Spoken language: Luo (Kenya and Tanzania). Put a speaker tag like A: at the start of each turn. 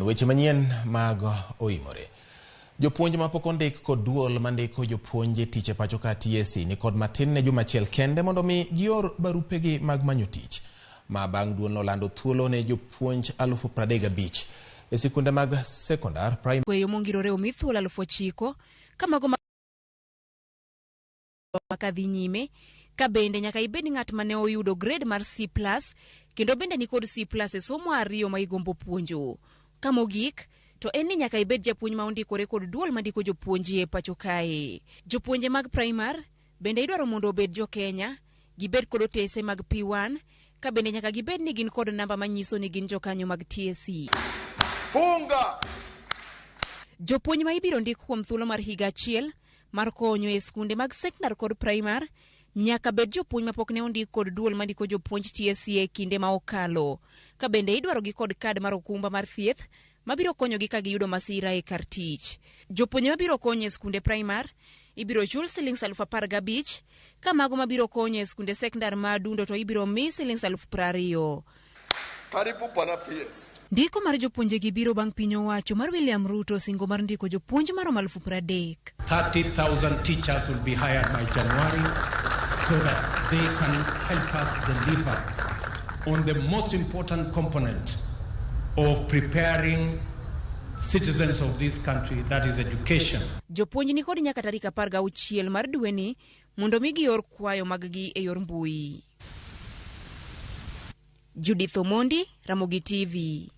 A: Weche manyien mag oimore. Jopuonj mapok ondik kod duol mandiko jopuonj e tich e pacho ka TSC ni kod matin ne juma achiel kende mondo mi gior barupegi mag manyo tich. Ma bang' duolno lando thuolo ne jopuonj 35,000 e sikunde mag sekondar, primary
B: Kweyo mongirore omi thuolo 9,000 ka mago ma dhi nyime ka bende nyaka ibed ng'at mane oyudo grade mar C+ kendo bende nikod C+ e somo ariyo ma igombo puonjo. Ka mogik to en ni nyaka ibed japuonj ma ondikore kod duol mandiko jopuonj e pacho kae. Jopuonje mag primar bende idwaro mondo obed jo Kenya, gibed kod otese mag P1 ka bende nyaka gibed ni gin kod namba manyiso ni gin jokanyo mag TSC.
C: Funga!
B: Jopuonj ma ibiro ndik kuom thuolo mar higa achiel mar konyo e skunde mag sekondar kod primar nyaka bed jopuonj mapok ne ondik kod duol mandiko jopuonj TSC e kinde ma okalo. Ka bende idwarogi kod kad mar okumba mar thieth mabiro konyogi ka giyudo masira e kar tich. Jopuonje mabiro konyo e skunde primar ibiro chul silings 15,000 ka mago mabiro konyo e skunde sekondar ma Adundo to ibiro mi silings 20,000.
C: Karibu Bwana PS.
B: Ndiko mar jopuonjegi biro bang' piny owacho mar William Ruto singo mar ndiko jopuonj maromo 30,000.
D: 30,000 teachers will be hired by January so that they can help us deliver on the most important component of preparing citizens of this country, that is education.
B: Jopuonj ni kod nyaka tarik 16 mar dweni mondo mi gior kwayo maggi e yor mbui. Judith Omondi, Ramogi TV.